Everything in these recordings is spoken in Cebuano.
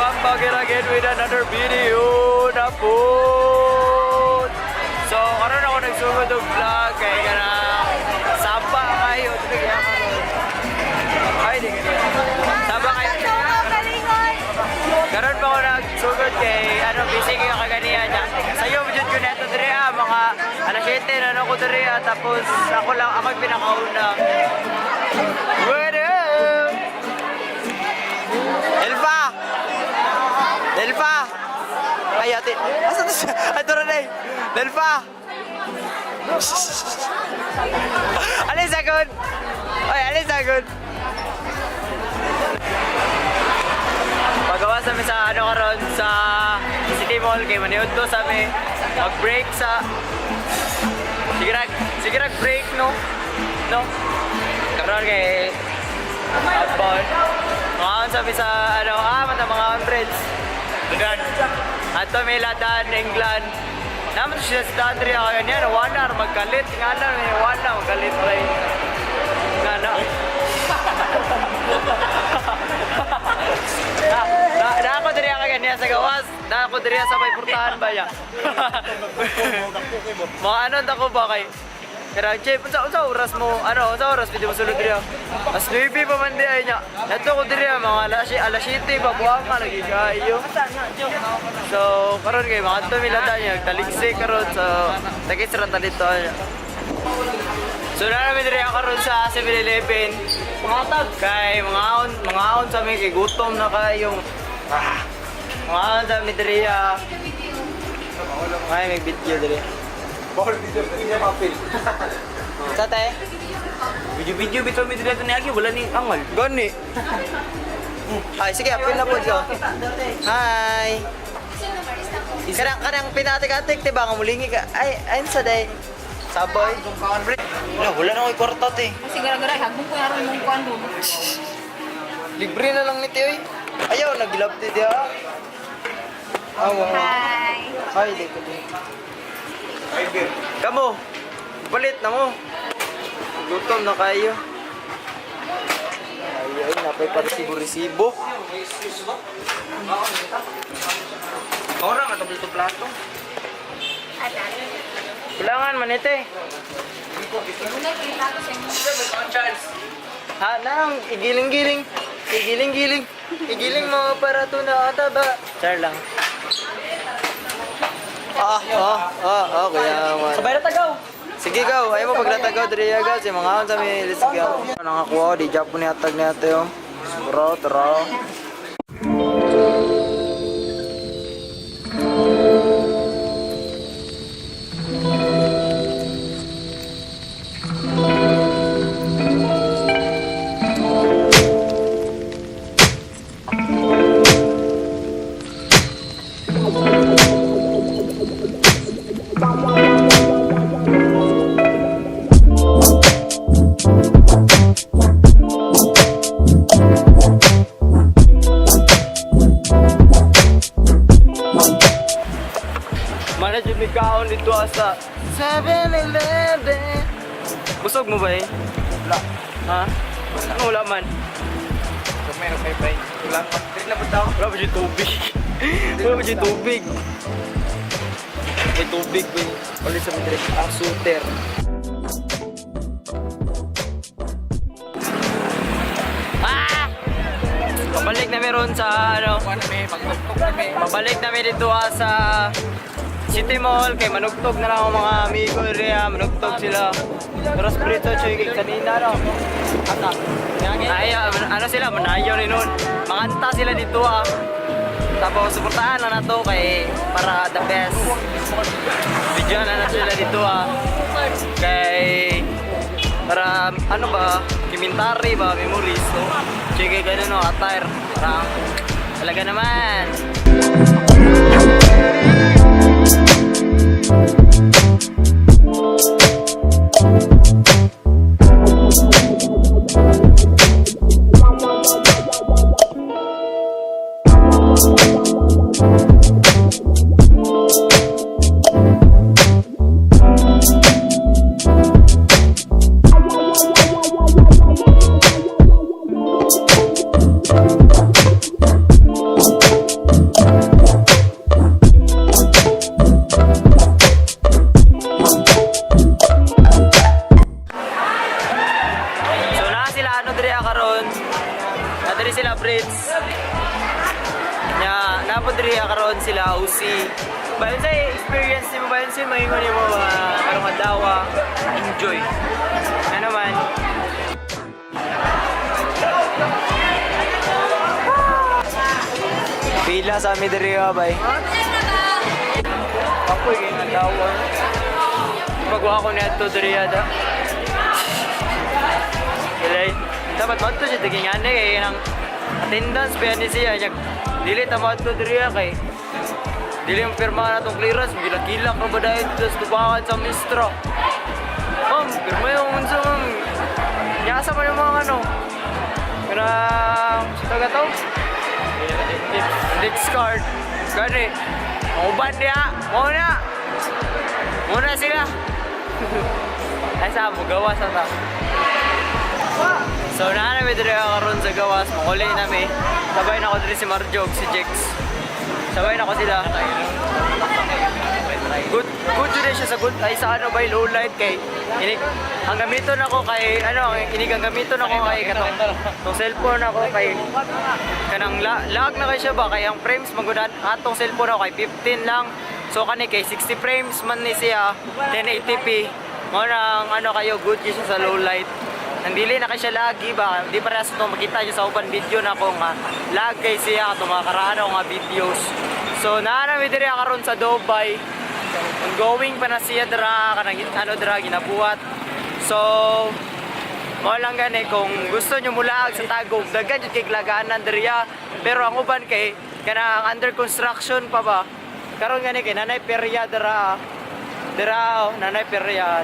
I'm back here again with another video na po. So, karon ako nagsugod og vlog kay kanang saba kayo. Ay, di kaya. Saba kayo. Karon pa ako nagsugod kay ano, busy kayo kaganiya niya. Sayo jud ko neto diri ah, mga alas 7 na ano ko diri ah, tapos ako lang ako yung pinakauna. What up? Elfa! Delfa! Ay, ate. Asa to siya? Ay, tara na eh. Delfa! Alis agad! Ay, alis agad! Pagawa sa mi sa ano karon sa City Mall kay maniud to sa mi mag-break sa sige rag sige rag break, no, no, karon kay outbound mga sa mi sa ano ah mata mga friends Ladan ato may Ladan England naman siya sa Andrea kaya niya 1 hour magkalit nga na may 1 hour magkalit ray nga na na, na, na ako diri ka ganyan sa gawas. Na ako diri sa may purtahan ba ya. Mga ano ta ko ba kay Pero Jeff, unsa unsa oras mo? Ano, unsa oras pwede mo sulod diri? As 9 pa man di ay nya. Nato ko diri mga alas alas 7 pa buang ka lagi kayo. So, karon kay mga to mila ta niya taligsik karon, so tagis ra ta dito niya. So na namin diri karon sa 7-Eleven. Pangatag kay mga aon sa mi kay gutom na kayo. Ah. Mga aon sa mi diri ah. Ay, may video diri. Bawal video, hindi niya ma-feel. Sa te? Video-video bitaw mi diri ni Agi, wala ni angal. Gani. Ay, sige, apil na po siya. Hi. Kanang kanang pinatik-atik, diba? Nga mulingi ka. Ay, ayun sa day. Saboy. Wala, wala na ako'y kwarta, te. Kasi gara-gara, hagbong ko naroon mong kuwan doon. Libre na lang ni Tiyoy. Ayaw, nag-love ti Tiyo. Ah, wow. Hi! Ay, di ko din. Kamo, palit na mo. Gutom na kayo. Ay, ay, napay pa resibo-resibo. Ora nga tablo plato. Kulangan man ito eh. Ha, nang, igiling-giling. Igiling-giling. Igiling mo para to na ataba. Char lang. Ah, ah, ah, ah, kuya. Man. Sabay na tagaw. Sige, gaw. Ayaw mo paglatagaw, diri gaw. Si mga sa mi, let's go. Nakakuha, di Japon ni atag ni ate, oh. Tara, tara. Mana jud mi kaon dito sa 7-Eleven. Busog mo ba eh? Wala. Ha? Ano wala man? Meron kay Bay. Wala pa. Dili na ba tao? Wala ba dyan tubig? Wala ba dyan tubig? May tubig ba yun? Ulit sa mga direct. Ah, suter. Ah! Pabalik na meron sa ano. Kuan na may magtugtog na may. Pabalik na dito ah, sa City Mall kay manugtog na lang ang mga amigo area, manugtog sila. Pero spirito chuy kay kanina no. Ay, ah, ano sila, manayo rin nun. Makanta sila dito ah. Tapos suportahan na nato kay para the best. Bigyan na na sila dito ah. Kay para ano ba, kimentary ba, memories. So, sige ganun no, attire. Parang talaga naman. Napo diri karon sila OC. Bayon sa experience nimo, bayon sa maingon nimo mga karong adlaw, enjoy. Ano man. Pila sa amin diri bay. Kapoy kay nga dawa. Pagwa ko niadto diri ada. Kilay. Dapat madto siya taging ane kay nang attendance pa ni siya nya dili ta madto diri kay dili ang pirma na tong clearance gilak-gilak ra ba dahil sa tubakan sa mistro. Ma'am, pirma yung unsa, ma'am. Yasa man yung mga ano. Kanang sa taga to? Index card. Gani. Ang uban niya. Muna. Muna sila. Ay sa mo gawas na ta. So naa nami diri karon sa gawas, makuli nami. Sabay na ko diri si Marjog, si Jex. Sabay na ko sila. Good good jud siya sa good ay sa ano ba low light kay inig ang gamiton ako kay ano ang inig ang gamiton ako kay katong tong cellphone ako kay kanang lag na kay siya ba kay ang frames magudan atong cellphone ako kay 15 lang, so kani kay 60 frames man ni siya 1080p. Mo nang ano kayo, good yun siya sa low light. Ang dili na kay siya lagi ba, di parehas itong makita niyo sa open video na ako nga lag kay siya atong mga karaan ako nga videos. So naa na mi diri karon sa Dubai, ongoing pa na siya dra kanang ano dra ginabuhat. So mao lang gani, kung gusto nyo mulaag sa Tagum, daghan jud kay laganan diriya. Pero ang uban kay kanang under construction pa ba. Karon gani kay nanay perya dira. Dira oh, nanay perya.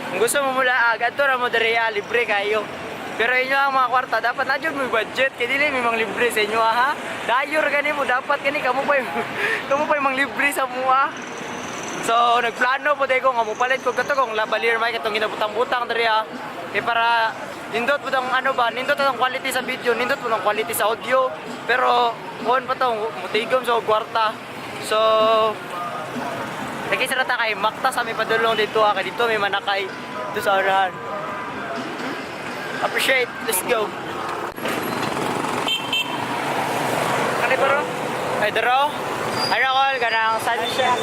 Kung gusto mo mulaag, adto ra mo diriya, libre kayo. Pero inyo ang mga kwarta, dapat na jud mo budget kay dili may mang libre sa inyo ha. Dayor gani mo dapat gani kamo pa kamo pa mang libre sa mua. So, nagplano po ko nga mupalit ko kato kung lavalier mic atong ginabutang-butang diri ah. Kay para nindot po tong ano ba, nindot ang quality sa video, nindot po ang quality sa audio. Pero kuan pa tong mutigom sa kwarta. So, lagi sa ta kay makta sa may padulong dito ah, kay dito may manakay dito sa orahan. Appreciate. Let's go. Ano pa ro? Ay, daro. Ano ko, ganang sunshine.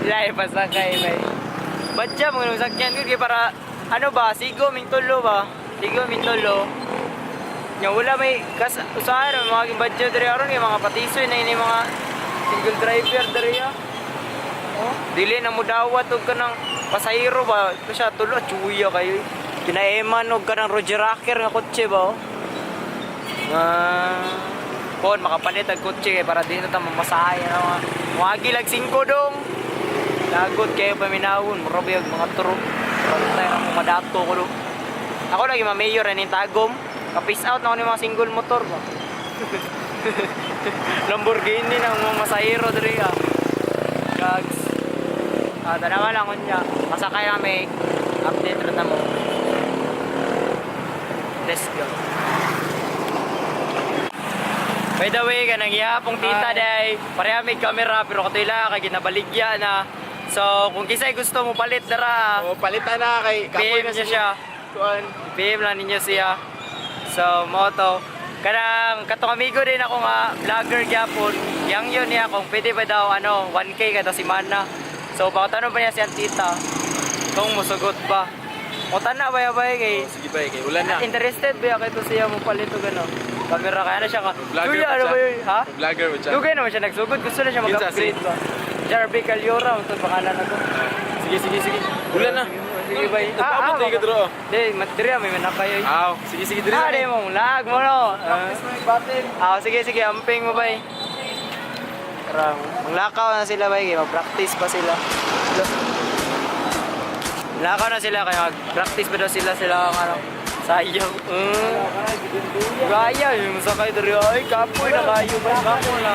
Ilay pa sa kay bay. Badya mo nung sakyan ko kay para ano ba, sigo ming tulo ba? Sigo ming tulo. Nya wala may kas usahay ra mga badya diri aron kay mga patisoy na ini mga single driver diri ah. Oh, dili na mo dawat og kanang pasahero ba? Ito siya tulo chuya kayo. Kinaeman og kanang Roger Racker nga kotse ba? Oh. Ah, kon makapalit ang kotse kay para di na ta mamasahay ano mga. Muagi lag 5 dong. Lagot kayo paminawon, mura ba yung mga turo. Pantay na mga madato ko do. Ako lagi ma-mayor ani Tagum. Ka-peace out na ako ni mga single motor ba. Lamborghini na ang mga masahero diri ah. Gags. Ah, dalawa lang unya. Masakay kami. Update ra na mo. Let's go. By the way, kanang ihapong tita day, pareha may camera pero katila kay ginabaligya na. So, kung kisay gusto mo palit dara, Oh, palitan na kay kapoy PM na niya siya. Kuan. PM lang ninyo siya. So, mo to. Kanang katong amigo din ako nga vlogger gyapon. Yang yun niya kung pwede ba daw ano 1K kada semana. So, patanong pa niya siyang tita kung musugot ba. O tana ba bay kay Oh, sige bay kay ulan na. interested ba kay to siya mo palit og ano. Kamera kaya na siya ka. Vlogger Kuya, ba ano siya? ba yun? Ha? Vlogger ba siya? Dugay naman siya nagsugod. Gusto na siya Kinsa, mag-upgrade ba? Jarby Caliora, ito pangalan ako. Sige, sige, sige. Ulan na. Sige bay. Nagpaabot tayo ka dro. Di, matria may manakay ay. Aw, sige, sige, diri Ah, na. di mo lag mo no. Practice mo yung battle. Ah, sige sige, amping mo bay. Tara, maglakaw na sila bay, kay mag-practice pa sila. Lakaw na sila kaya mag-practice pa daw sila sila ang ano. Sayang. Gaya, yung sakay diri ay kapoy na kayo bay. Kapoy na.